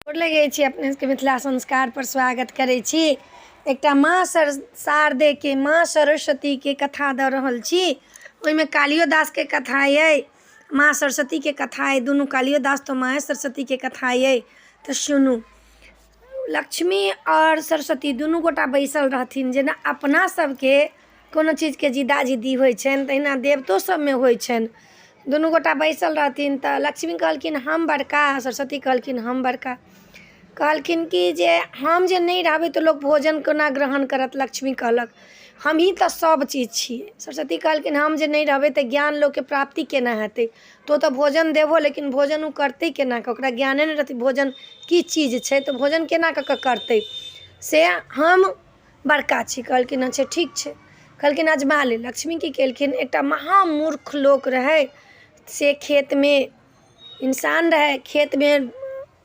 गोर लगै छी अपने सबके मिथिला संस्कारपर स्वागत करै छी। एकटा माँ शारदेके माँ सरस्वतीके कथा दऽ रहल छी। ओइमे कालियो दासके कथा अइ, माँ सरस्वतीके कथा अइ। दुनू कालियो दास तऽ माँए सरस्वतीके कथा अइ। तऽ सुनू, लक्ष्मी आओर सरस्वती दुनू गोटा बैसल रहथिन। जेना अपना सबके कोनो चीजके जिद्दा जिद्दी होइ छनि, तहिना देवतो सबमे होइ छनि। दुनू गोटा बैसल रहथिन तऽ लक्ष्मी कहलखिन हम बड़का, सरस्वती कहलखिन हम बड़का। कहलखिन कि जे हम जे नहि रहबै तऽ लोक भोजन कोना ग्रहण करत? लक्ष्मी कहलक हमही तऽ सब चीज छियै। सरस्वती कहलखिन हम जे नहि रहबै तऽ ज्ञान लोकके प्राप्ति केना हेतै? तोँ तऽ भोजन देबहो, लेकिन भोजन ओ करतै केना कऽ? ओकरा ज्ञाने नहि रहतै भोजन की चीज छै, तऽ भोजन केना कऽ कऽ करतै? से हम बड़का छी। कहलखिन अच्छा ठीक छै। कहलखिन अजमा ले। लक्ष्मी की केलखिन, एकटा महामूर्ख लोक रहै से खेतमे इंसान रहै, खेतमे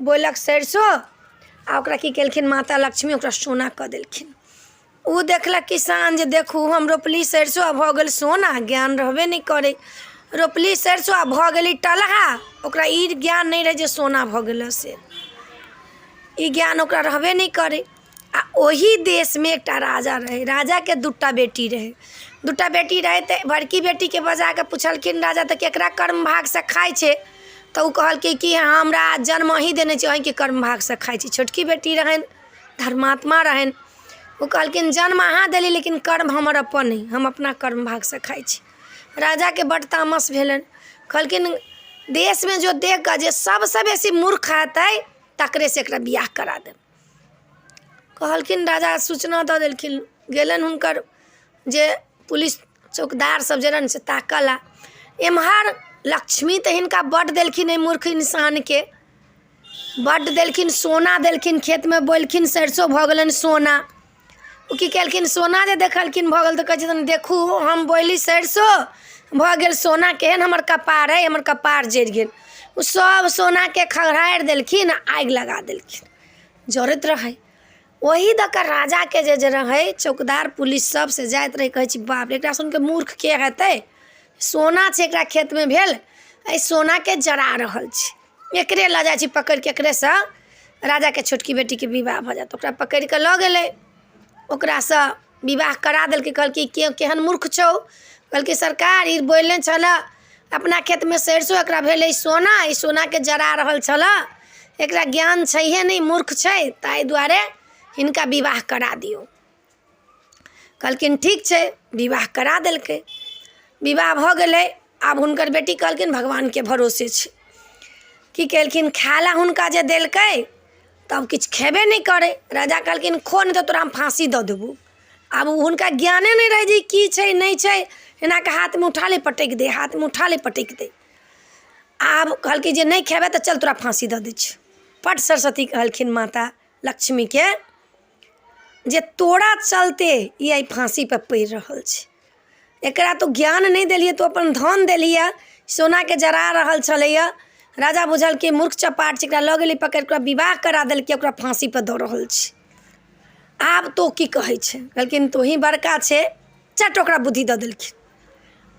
बोयलक सरिसो आ ओकरा की केलखिन माता लक्ष्मी, ओकरा सोना कऽ देलखिन। ओ देखलक किसान जे देखू, हम रोपली सरिसो आ भऽ गेल सोना। ज्ञान रहबे नहि करै, रोपली सरिसो आ भऽ गेली टलहा। ओकरा ई ज्ञान नहि रहै जे सोना भऽ गेलै, से ई ज्ञान ओकरा रहबे नहि करै। आ ओही देशमे एकटा राजा रहै। राजाके दूटा बेटी रहै। दूटा बेटी रहै तऽ बड़की बेटीके बजा कऽ पुछलखिन राजा, तऽ ककरा कर्म भागसँ खाइ छै? तऽ ओ कहलकै कि हमरा जन्म अहीँ देने छी, अहीँके कर्म भागसँ खाइ छी। छोटकी बेटी रहनि, धर्मात्मा रहनि। ओ कहलखिन जन्म अहाँ देली, लेकिन कर्म हमर अपन अइ, हम अपना कर्म भागसँ खाइ छी। राजाके बड्ड तामस भेलनि। कहलखिन देशमे जो देख कऽ जे सभसँ बेसी मूर्ख हेतै, तकरेसँ एकरा बियाह करा देब। कहलखिन राजा, सूचना दऽ देलखिन। गेलनि हुनकर जे पुलिस चौकीदार सब जे रहनि से ताकऽ लए। एम्हर लक्ष्मी तऽ हिनका बड्ड देलखिन, एहि मूर्ख इंसानके बड्ड देलखिन, सोना देलखिन। खेतमे बोलखिन सरिसो, भऽ गेलनि सोना। ओ की केलखिन, सोना जे देखलखिन भऽ गेल तऽ कहै छथिन देखू, हम बोयली सरिसो, भऽ गेल सोना, केहन हमर कपार अइ, हमर कपार जरि गेल। ओ सब सोनाके खगड़ारि देलखिन आ आगि लगा देलखिन, जरैत रहै। ओही दऽ कऽ राजाके जे जे रहै चौकीदार पुलिस सब से जाइत रहै। कहै छै बाप रे, एकरा सनके मूर्ख के हेतै? सोना छै एकरा खेतमे भेल, एहि सोनाके जरा रहल छै। एकरे लऽ जाइ छी पकड़िके, एकरेसँ राजाके छोटकी बेटीके विवाह भऽ जायत। ओकरा पकड़िकऽ लऽ गेलै, ओकरासँ विवाह करा देलकै। कहलकै के केहन मूर्ख छौ? कहलकै सरकार, ई बोलने छलऽ अपना खेतमे सरिसो, एकरा भेलै सोना, ई सोनाके जरा रहल छलऽ। एकरा ज्ञान छैहे नहि, मूर्ख छै, ताहि दुआरे हिनका विवाह करा दियौ। कहलखिन ठीक छै। विवाह करा देलकै। विवाह भऽ गेलै। आब हुनकर बेटी कहलखिन भगवानके भरोसे छै। की केलखिन, खाय लए हुनका जे देलकै तब किछु खेबे नहि करै। राजा कहलखिन खो, नहि तऽ तोरा हम फाँसी दऽ देबौ। आब हुनका ज्ञाने नहि रहै जे ई की छै नहि छै। एनाके हाथमे उठा लै, पटकि दै, हाथमे उठा लै, पटकि दै। आब कहलकै जे नहि खेबै तऽ चल, तोरा फाँसी दऽ दै छियौ। पट सरस्वती कहलखिन माता लक्ष्मीके जे तोरा चलते ई आइ फाँसीपर पड़ि रहल छै। एकरा तू ज्ञान नहि देलियै, तू अपन धन देलियै, सोनाके जरा रहल छलैए। राजा बुझलकै मूर्ख चपाट छै, एकरा लऽ गेलै पकड़ि कऽ, विवाह करा देलकै, ओकरा फाँसीपर दऽ रहल छै। आब तोँ की कहै छै? कहलखिन तोँही बड़का छै। चट ओकरा बुद्धि दऽ देलखिन।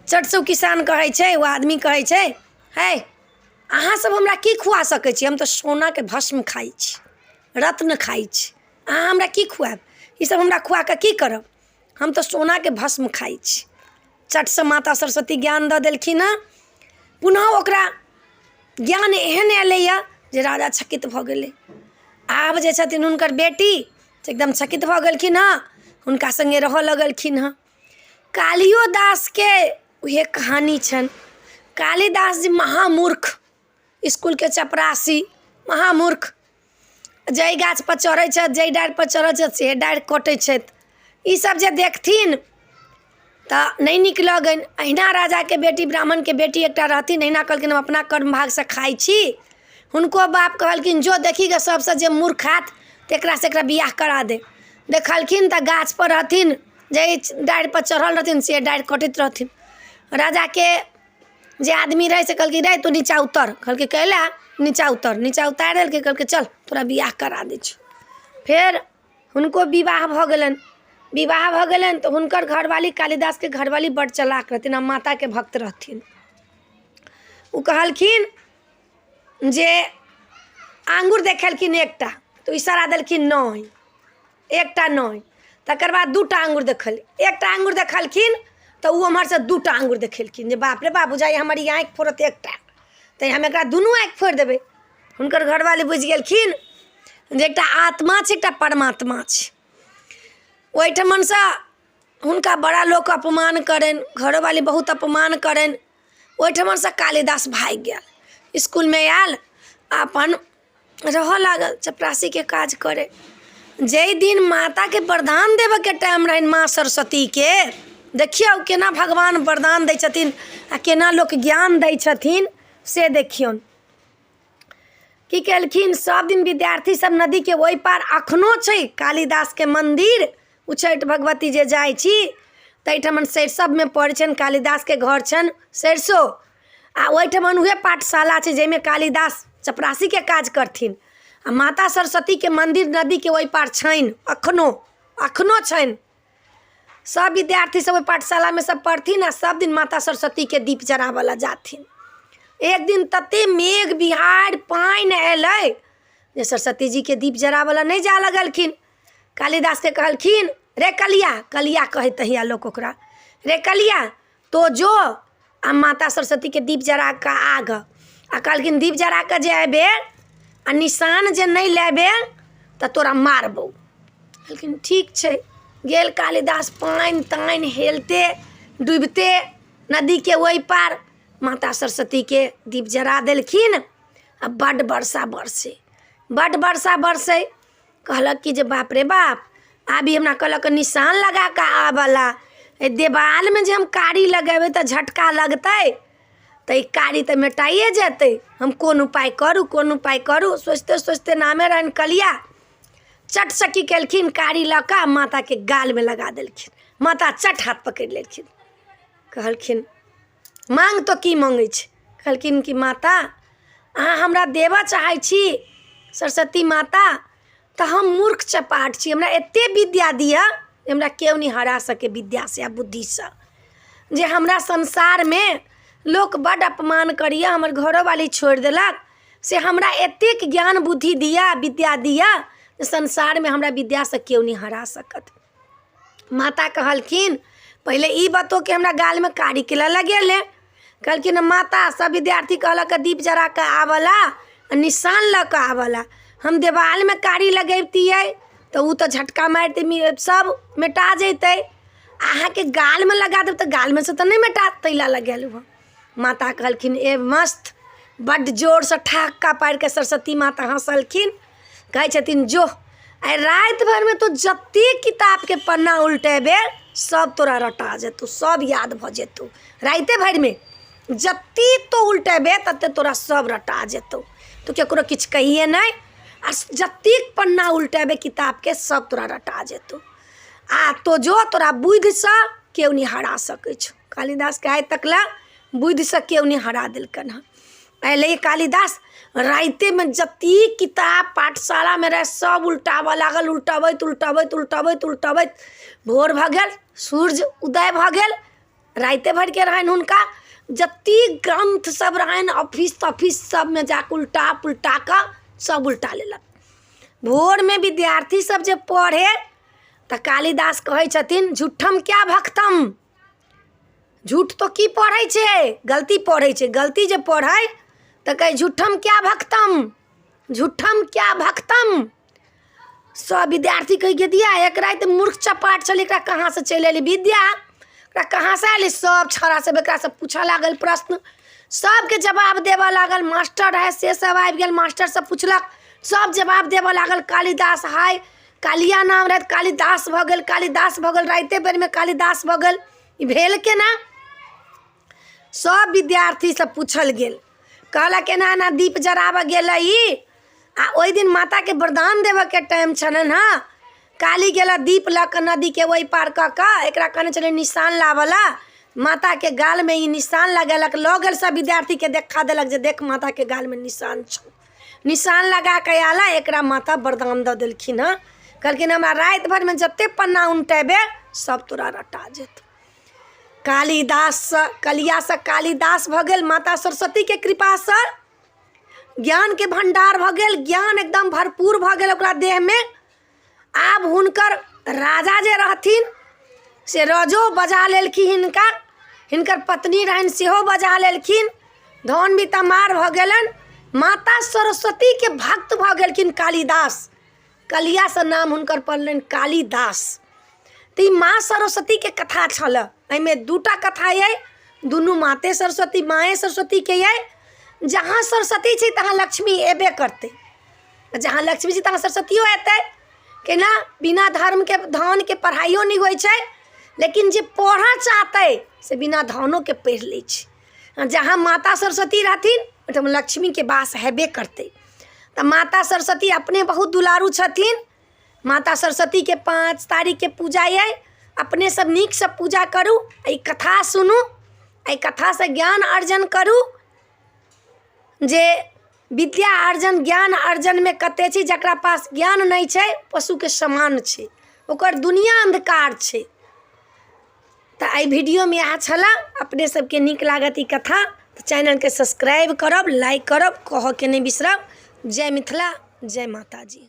चटसँ ओ किसान कहै छै, ओ आदमी कहै छै, है अहाँसभ हमरा की खुआ सकै छी? हम तऽ सोनाके भस्म खाइ छी, रत्न खाइ छी, अहाँ हमरा की खुआएब? ईसभ हमरा खुआ कऽ की करब? हम तऽ सोनाके भस्म खाइ छी। चटसँ माता सरस्वती ज्ञान दऽ देलखिन हँ। पुनः ओकरा ज्ञान एहन एलैए जे राजा चकित भऽ गेलै। आब जे छथिन हुनकर बेटी से एकदम चकित भऽ गेलखिन हँ, हुनका सङ्गे रहऽ लगलखिन हँ। कालियो दासके उएह कहानी छनि। कालिदास जी महामूर्ख, इसकुलके चपरासी, महामूर्ख। जाहि गाछपर चढ़ै छथि, जाहि डारिपर चढ़ै छथि, से डारि कटै छथि। ईसब जे देखथिन तऽ नहि नीक लगनि। अहिना राजाके बेटी, ब्राह्मणके बेटी एकटा रहथिन। अहिना कहलखिन हम अपना कर्म भागसँ खाइ छी। हुनको बाप कहलखिन जो देखी गऽ, सबसँ जे मूर्ख हैत तकरासँ एकरा बियाह करा दे। देखलखिन तऽ गाछपर रहथिन, जाहि डारिपर चढ़ल रहथिन से डारि कटैत रहथिन। राजाके जे आदमी रहै से कहलकै रे, तू नीचा उतर। कहलकै कैला? नीचा उतर। नीचा उतारि देलकै। कहलकै चल, तोरा बियाह करा दै छियौ। फेर हुनको विवाह भऽ गेलनि। विवाह भऽ गेलनि तऽ हुनकर घरवाली, कालिदासके घरवाली बड्ड चलाक रहथिन आ माताके भक्त रहथिन। ओ कहलखिन जे आङ्गुर देखेलखिन एकटा तऽ इशारा देलखिन नहि एकटा नहि तकर बाद दूटा आङ्गुर देखल एकटा आङ्गुर देखलखिन तऽ ओ ओम्हरसँ दूटा आङ्गुर देखेलखिन जे बाप रे बाप बुझाइए हमर ई आँखि फोड़त एकटा तऽ हम एकरा दुनू आँखि फोड़ि देबै हुनकर घरवाली बुझि गेलखिन जे एकटा आत्मा छै एकटा परमात्मा छै ओहिठमनसँ हुनका बड़ा लोक अपमान करनि घरोवाली बहुत अपमान करनि ओहिठमनसँ कालिदास भागि गेल इसकुलमे आयल आ अपन रहऽ लागल चपरासीके काज करै जाहि दिन माताके वरदान देबऽके टाइम रहनि माँ सरस्वतीके देखियौ केना भगवान वरदान दै छथिन आ केना लोक ज्ञान दै छथिन से देखियौन की केलखिन सब दिन विद्यार्थी सब नदीके ओहि पार अखनो छै कालिदासके मन्दिर उच्चैठ भगवती जे जाइ छी ताहिठमन सरिसबमे पड़ै छनि कालिदासके घर छनि सरिसो आ ओहिठमन उएह पाठशाला छै जाहिमे कालिदास चपरासीके काज करथिन आ माता सरस्वतीके मन्दिर नदीके ओहि पार छनि अखनो अखनो छनि सब विद्यार्थी सब ओहि पाठशालामे सब पढ़थिन आ सब दिन माता सरस्वतीके दीप जराबऽ लए जाथिन एक दिन तते मेघ बिहारि पानि अयलै जे सरस्वती जीके दीप जराबऽ लए नहि जा लगलखिन कालिदासके कहलखिन रे कलिया कलिया कहै तहिया लोक ओकरा रे कलिया तो जो आ माता सरस्वतीके दीप जरा कऽ आ गऽ आ कहलखिन दीप जरा कऽ जे अयबे आ निशान जे नहि लेबे तऽ तोरा मारबौ कहलखिन ठीक छै गेल कालिदास पानि तानि हेलते डूबिते नदीके ओहि पार माता सरस्वतीके दीप जरा देलखिन आ बड्ड वर्षा बरसै बड्ड वर्षा बरसै कहलक कि जे बाप रे बाप आब ई हमरा कहलक निशान लगा कऽ आबऽ ला एहि देवालमे जे हम कारी लगेबै तऽ झटका लगतै तऽ ई कारी तऽ मेटाइए जेतै हम कोन उपाय करू कोन उपाय करू सोचिते सोचिते नामे रहनि कलिया चटसँ की केलखिन कारी लऽ कऽ माताके गालमे लगा देलखिन माता चट हाथ पकड़ि लेलखिन कहलखिन माँग तऽ की मङ्गै छै कहलखिन कि माता अहाँ हमरा देबऽ चाहै छी सरस्वती माता तऽ हम मूर्ख चपाट छी हमरा एतेक विद्या दिअ जे हमरा केओ नहि हरा सकै विद्यासँ आ बुद्धिसँ जे हमरा संसारमे लोक बड्ड अपमान करैए हमर घरोवाली छोड़ि देलक से हमरा एतेक ज्ञान बुद्धि दिअ विद्या दिअ जे संसारमे हमरा विद्यासँ केओ नहि हरा सकत माता कहलखिन पहिले ई बतो कि हमरा गालमे कारी कैला लगेले कहलखिन माता सब विद्यार्थी कहलक दीप जरा कऽ आबऽ ला आ निशान लऽ कऽ आबऽ ला हम देवालमे कारी लगैबतियै तऽ ओ तऽ झटका मारिते सब मेटा जैतै अहाँके गालमे लगा देब तऽ गालमे सँ तऽ नहि मेटात ताहि लए लगेलहुँ हँ माता कहलखिन ए मस्त बड्ड जोरसँ ठहाका पारि कऽ सरस्वती माता हँसलखिन कहै छथिन जो आइ राति भरिमे तू जतेक किताबके पन्ना उल्टेबे सब तोरा रटा जेतौ सब याद भऽ जेतौ राइते भरिमे जतेक तू उल्टेबे ततेक तोरा सब रटा जेतौ तू ककरो किछु कहिए नहि आ जतेक पन्ना उल्टेबे किताबके सब तोरा रटा जेतौ आ तो जो तोरा बुद्धिसँ केओ नहि हरा सकै छौ कालिदासके आइ तक लए बुद्धिसँ केओ नहि हरा देलकनि हँ अयलै कालिदास रातिमे जतेक किताब पाठशालामे रहै सब उल्टाबऽ लागल उल्टबैत उल्टबैत उल्टबैत उल्टबैत भोर भऽ गेल सूर्य उदय भऽ गेल राइते भरिके रहनि हुनका जतेक ग्रन्थ सब रहनि ऑफिस तॉफिस सबमे जाकऽ उल्टा पुल्टा कऽ सब उल्टा लेलक भोरमे विद्यार्थी सब जे पढ़ै तऽ कालिदास कहै छथिन झूठम क्या भक्तम झूठ तो की पढ़ै छै गलती पढ़ै छै गलती जे पढ़ै तऽ कहै झूठम क्या भक्तम झूठम क्या भक्तम सब विद्यार्थी कहै गे दिया एक राति मूर्ख चपाट छलै एकरा कहाँसँ चलि अयलै विद्या एकरा कहाँसँ अयलै सब छौड़ा सब एकरासँ पूछऽ लागल प्रश्न सबके जवाब देबऽ लागल मास्टर रहै से सब आबि गेल मास्टर सब पुछलक सब जवाब देबऽ लागल कालिदास हाय कालिया नाम रहै तऽ कालिदास भऽ गेल कालिदास भऽ गेल राइते बेरमे कालिदास भऽ गेल ई भेल केना सब विद्यार्थीसँ पूछल गेल कहलक एना एना दीप जराबऽ गेलै ई आ ओहि दिन माताके वरदान देबऽके टाइम छलनि हँ काली गेला दीप लऽ कऽ नदीके ओहि पार कऽ कऽ एकरा कहने छलै निशान लाबऽ लए माताके गालमे ई निशान लगेलक लऽ गेल सब विद्यार्थीके देखा देलक जे देख माताके गालमे निशान छौ निशान लगा कऽ आयल एकरा माता वरदान दऽ देलखिन हँ कहलखिन हमरा राति भरिमे जतेक पन्ना उनटेबै सब तोरा रटा जेतौ कालिदाससँ कलियासँ कालिदास भऽ गेल माता सरस्वतीके कृपासँ। ज्ञानके भण्डार भऽ गेल ज्ञान एकदम भरपूर भऽ गेल ओकरा देहमे आब हुनकर राजा जे रहथिन से रजो बजा लेलखिन हिनका हिनकर पत्नी रहनि सेहो बजा लेलखिन धन भी तमार भऽ गेलनि माता सरस्वतीके भक्त भऽ गेलखिन कालिदास कलियासँ नाम हुनकर पड़लनि कालिदास तऽ ई माँ सरस्वतीके कथा छलऽ एहिमे दूटा कथा अइ दुनू माते सरस्वती माँए सरस्वतीके अइ जहाँ सरस्वती छै तहाँ लक्ष्मी अयबे करतै जहाँ लक्ष्मी छै तहाँ सरस्वतियो अयतै केना बिना धर्मके धनके पढ़ाइयो नहि होइ छै लेकिन जे पढ़ऽ चाहतै से बिना धनोके पढ़ि लै छै जहाँ माता सरस्वती रहथिन ओहिठाम लक्ष्मीके वास हेबे करतै तऽ माता सरस्वती अपने बहुत दुलारू छथिन माता सरस्वतीके 5 तारीखके पूजा अइ अपने सब नीकसँ पूजा करू एहि कथा सुनू एहि कथासँ ज्ञान अर्जन करू जे विद्या अर्जन ज्ञान अर्जनमे कते छै जकरा पास ज्ञान नहि छै पशुके समान छै ओकर दुनिआ अन्धकार छै तऽ एहि वीडियोमे इएह छलऽ अपने सबके नीक लागत ई कथा तऽ चैनलके सब्सक्राइब करब लाइक करब कहऽके नहि बिसरब जय मिथिला जय माताजी।